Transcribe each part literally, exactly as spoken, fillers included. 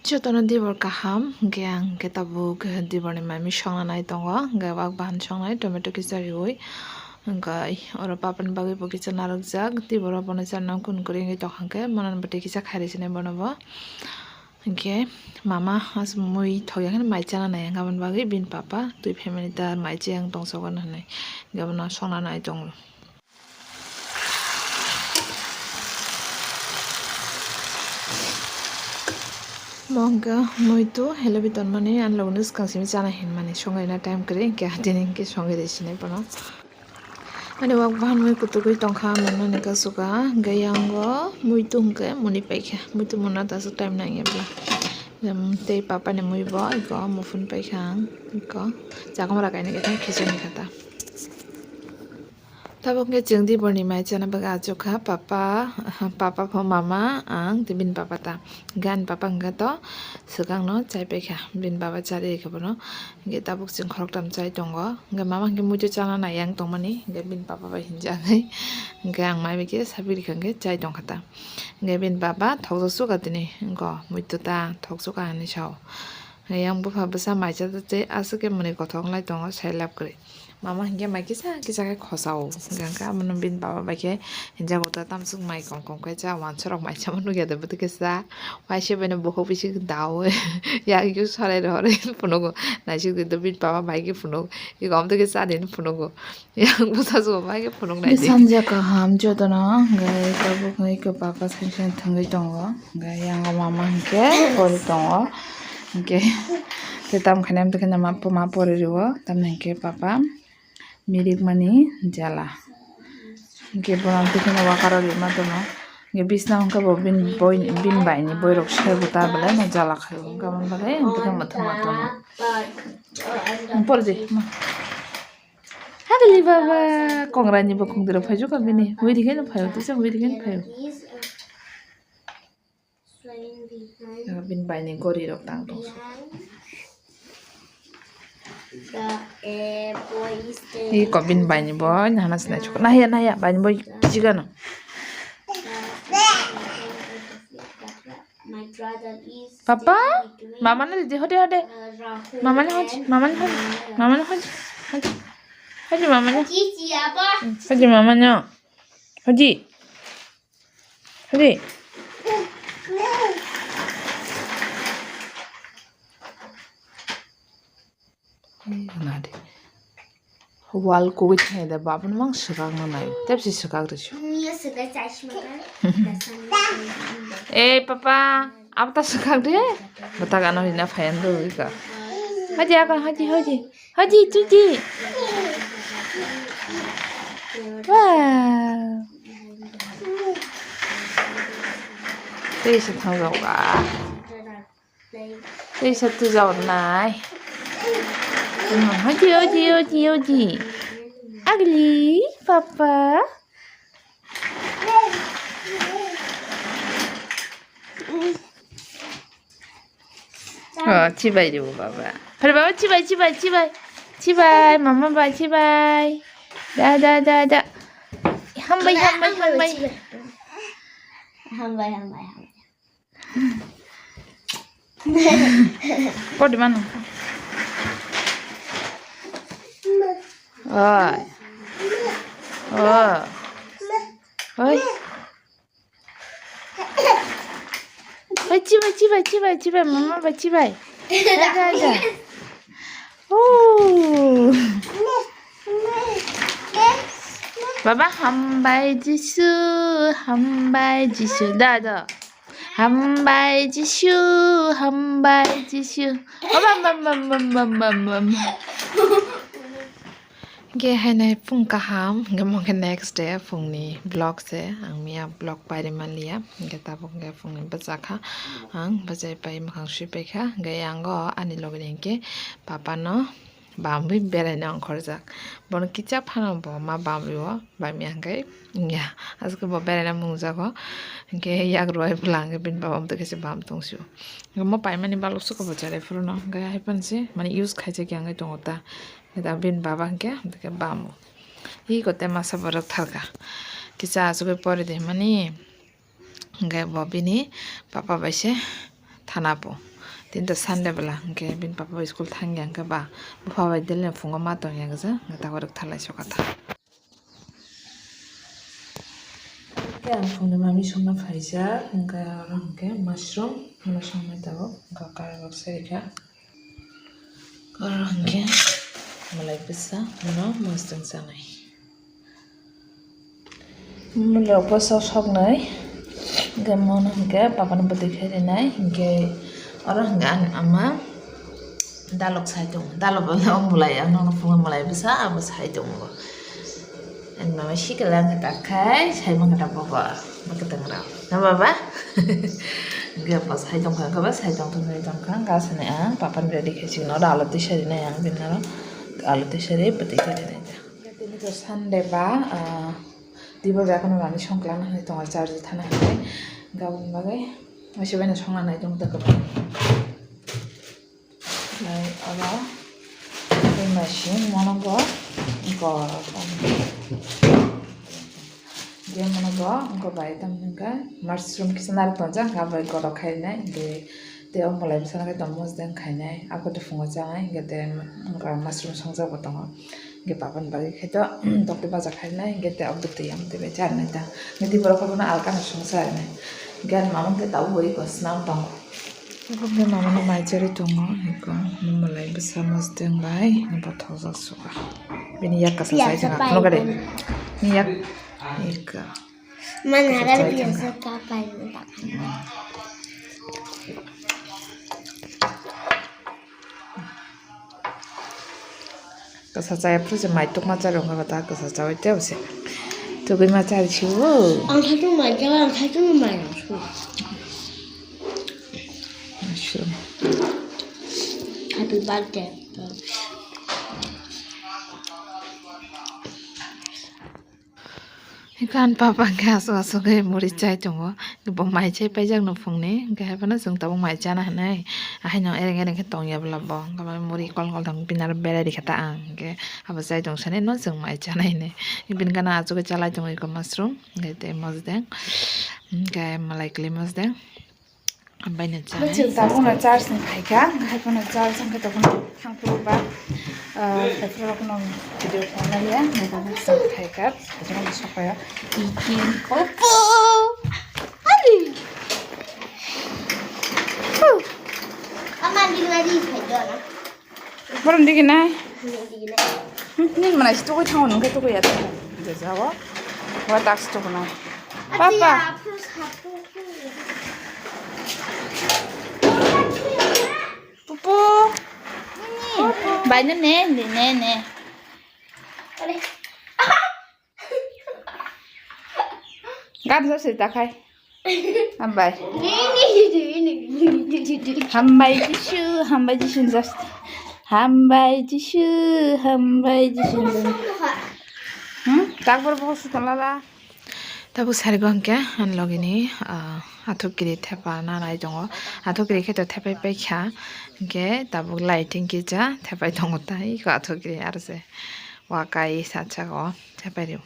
Jotono dibor kaham, hwnkhe ang hwnkhe tabuk diborni mami songna nai tongo, hwnkhe wak bahan songnai tomato kisa riui, hwnkhe oro papani bagwi bo kisa narwkjak, diboro bono charnang kun kwrwi wngwi tongkha, hwnkhe monan bwtwi kisa khairi sinai bono bo. Hwnkhe mama aswk mui thokya kheno mai chana nai wngkha, aboni bagwi bini papa twi family ta mai chaya wng tongsa hwnwi, hwnkhe bono songna nai tongo. Mo hwnkhe muitu helebi tonmani, ani logono swkang simi chana hinmani, songrina time kwrwi, hwnkhe tini hwnkhe songwi rw sinai bono. Ani wak bahan mui kutugwi tongkha, mwnani kasu ka, hwnkhe yango muitu hwnkhe muni paikha, muitu muna ta aswk time nangya bla. Em, tei papani mui bo eko muphun paikha ang, eko chakmara kainwi khe khichani kha ta. Tabuk hwnkhe chwng diborni mai chana bagwi achukha, papa, papa pho mama, ang tei bini papa ta. Hwnkhe ani papa hwnkhe to swkangno chai paikha, bini baba charwi rikha bono. Hwnkhe tabuk chwng khoroktham chai tongo. Hwnkhe mama hwnkhe muitu chana nai yang tongmani, hwnkhe bini papa bai hinjagwi. Hwnkhe ang mai bai khe sabi rikha hwnkhe chai tongkha ta. Hwnkhe bini papa thokjak suka tini, wngkha muitu ta thoksuka hinwi sao. Yang bupha bwsa mai cha tei aswk khe mwnwi kothok wng lai tongo, sai lab kwrwi. Mama hinkhe mai kisa kisa khe khosao. Hwnkhe abono bini baba bai khe hinjago ta, tamswk mai kom kom khe cha, wansa rok mai chama nukya de bwtwi khe cha. Waisa bai no bokhok bising dao. Yak yu sarai rw rw phunugo. Naisik di do bini baba bai khe phunuk. Iko amtwi khe cha di phunuk. Yang bwsa sugo bai khe phunuk nai di. Sanja kaham jotono, hwnkhe tabuk hwnkhe papa seng seng thangwi tongo. Hwnkhe yang o mama hinkhe pori tongo. Hinkhe tei tamo khainai amtwi khe ma pori rw o, tamni hinkhe papa mirik mani jala. Hinkhe bono amtwi khe wakaro rima tono. Hinkhe bisna hinkhe bo bini boi, bini bai ni boi rok se bo ta belai no jala khaio. Hinkhe aboni bagwi amtwi khe mwthangma tono. Pori di ma. Hagli baba, kongra ni bo khungdwrok phaijuka bini. Hui di khe no phaio, tisa hui di khe no phaio. Ego bini bai ni gori rok tang tong. Iko bini bai ni bo nahana sinai chukha. Nahya, nahya, bai ni bo kichigano. Papa, mama no didi hode hode. Mama no hoj, mama no hoj, mama no hoj, hoj. Hoji mama no. Hoji mama no. Hoji. Hoji. Ei, nadi. Wal kugui thai da, baba no mang swkak no nai. Tep si swkak rw si. Ei, papa, abo ta swkak de. Bata gano hina phayan do ka. Haji, aga, haji, haji. Haji, tuji. Wow. Tei se thang jao ka. Tei se tu jao nai. Haji, haji, haji, haji. Agli, papa. Oh, chibai ribo baba. Phare baba, chibai, chibai, chibai. Chibai, mama ba, chibai. Da, da, da, da. Hambai, hambai, hambai. Hambai, hambai, hambai. Podi mano. Oi. Oh. Oi. Oi, chibai, chibai, chibai, chibai, mama ba chibai. Da, da, da. Oh. Baba, hambai Jisu, hambai Jisu. Da, da. Hambai Jisu, hambai Jisu. Oh, bam, bam, bam. Hingke hainai phung kaham, hingke mongke next day phungni vlog se, ang miya vlog pairi manliya, hingke tabuk hingke phungni bwchakha, ang bwchai pai mwkhang sui paikha, hingke yango ani logini hingke papa no bamwi beraina ongkhorjak, bono kicha phano bo ma bamwi o, bamya hingke. Ya, aswk bo beraina mungjago. Hingke yak rwai bwla hingke bini baba amtwi kaisa bam tong sio. Hingke mo paimani balok soko bo cherai phuru no. Hingke hai phano se mani use khaijak ya wngwi tongo ta. Hingke da bini baba hingke amtwi khe bam o. Iko te masa borok tharka. Kisa asugwi pori de mani. Hingke bo bini papa bai se thana po. Tini to Sunday bwla, hwnkhe bini papa bai school thangya, hwnkhe ba bupha bai daily phungo ma tongya gwja, hwnkhe tabuk rwktharlai sokha tha. Hwnkhe ang phungni mami songna phaijak, hwnkhe oro hwnkhe mushroom, mushroom mai tabuk, hwnkhe karai rok sai rikha. Oro hwnkhe mwlai bwsa, ano mushroom chanai. Mwlai bwsa soknai, hwnkhe mono hwnkhe papano bwtwi khai rinai, hwnkhe oro hwnkhe ani ama dalok sai tongo, dalok bo no mwlai, ang nono phungo mwlai bwsa abo sai tongo. Ani mama sikla wngkha takhai, sai mankha ta bobo, mwkhutung rok. Na baba? Hwnkhe bo sai tongkha, hwnkhe bo sai tongthok nai tongkha, hwnkhe asani ang papano ready khai sigino, oro alu twi sari nai ang bini oro, alu twi sari bwtwi khai rinai ta. Tini to Sunday ba, ah, twibo bai kheno mami songkla na hinwi tongo, charge thana hinwi. Gabon bagwi waisa bai no songna nai tongo ta kwbang. Lai oro tei machine mono bo gorok. Je mono bo wngkha bai tamo hwnka mushroom kisa narwk tongjak, hwnka bai gorok khainai, hwnkhe tei o mwlai bwsano khe tongmos de wngkhainai, abo tei phungo chanai, hwnkhe tei wngkha mushroom songjak bo tongo. Hwnkhe papani bagwi khe to tokti baja khainai, hwnkhe tei obdo twi ang tei bai charnai ta. Hwnkhe tei borok khe bono alkano songsa rinai. Hwnkhe ani mama khe tabuk bo iko swnam tongo. Tabuk khe mama no mai charwi tongo, iko mwlai bwsa mosdeng bai bothokjak suka. Bini yak kasa chai tongkha, phunukha de. Bini yak, iko. Mana kasa ada chai biasa tongkha. Kapai. Kasa chaya phuru se mai tukma chari wngkha ta, kasa chawi tei se tugwi ma chari siwo. Ang thaitung mai chawi, ang thaitung mai rang su. Mushroom. Happy birthday. Hwnkhe ani papa khe aswk aswk khe muri chai tongo, bo mai chai paijak nuphungni, hwnkhe haiphano chwng tabuk mai chana hinwi, haino ereng ereng khe tongya bwla bo, hwnkhe muri kol kol tong bini aro berai rikha ta ang, hwnkhe abo chai tong sani no chwng mai chana hinwi, bini gana achugwi chalai tongo eko mushroom, hwnkhe tei mosdeng, hwnkhe mwlai kwlwi mosdeng. Hambai no chai. Chwng tabukno church ni phaikha, haiphano church wngkha tongmani thangphuru ba, ah, haiphuru rokno video phone naiya, haiphano chwng phaikha, haiphano sokayo. Pupu! Ani! Ama di lari phaikha na. Borom digi nai. Nini mana si tugui thango nung khe tugui ya thango. Jajao. Wa tak si tugui nai. Papa. Pupu. Bai no ne, ne, ne, ne. Gari jose takhai. Hambai. Hambai Jisu, hambai Jisu just. Hambai Jisu, hambai Jisu. Hmm? Takbor bo sutan lala. Tabuk sarigo hwnkhe, ani logini, ah, athukiri thepa nanai tongo. Athukiri khe to thepai paikha. Hwnkhe tabuk lighting kisa thepai tongo tai, iko athukiri aro se. Wakai satsako thepai rio.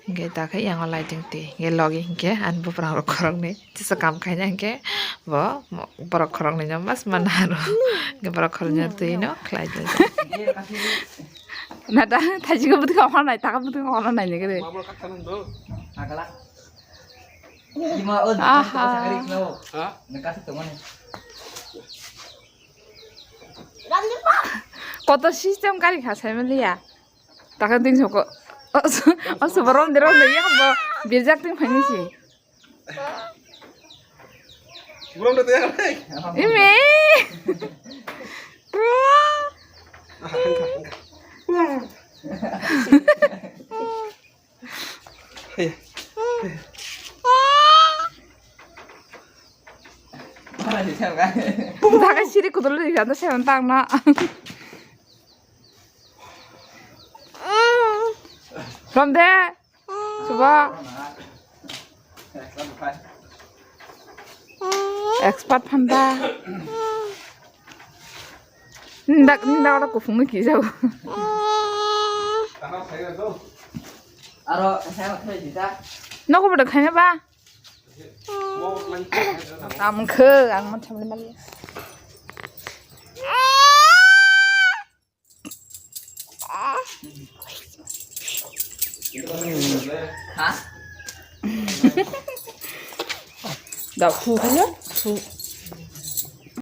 Hingke ta khe yang o lighting twi, hingke logi hingke ani buprang rok khoroknwi chwsa kam khaina hingke bo borok khoroknwi no mas mana aro hingke borok khoroknwi twi no khlai tongkha. Nata thaisiko bwtwi kok hor nai, taka bwtwi kok hor nai nigiri. Aha. Koto system kari kha sai maliya. Taka ding soko. O, so, o, so, borom de, rom de, ya, bo, birjak ting phai ni si. Borom de, ya, hey. Ime. Hey. Taka siri kudul ri, ano seven tang na. From there. Suba. Expert phanda. Nindak, nindak ora kufung ki jau. Aro, saya mau kerja. Noko bodo khaina ba? Tamkhe ang ma thamli mali. Ha? Dok khu khu khu.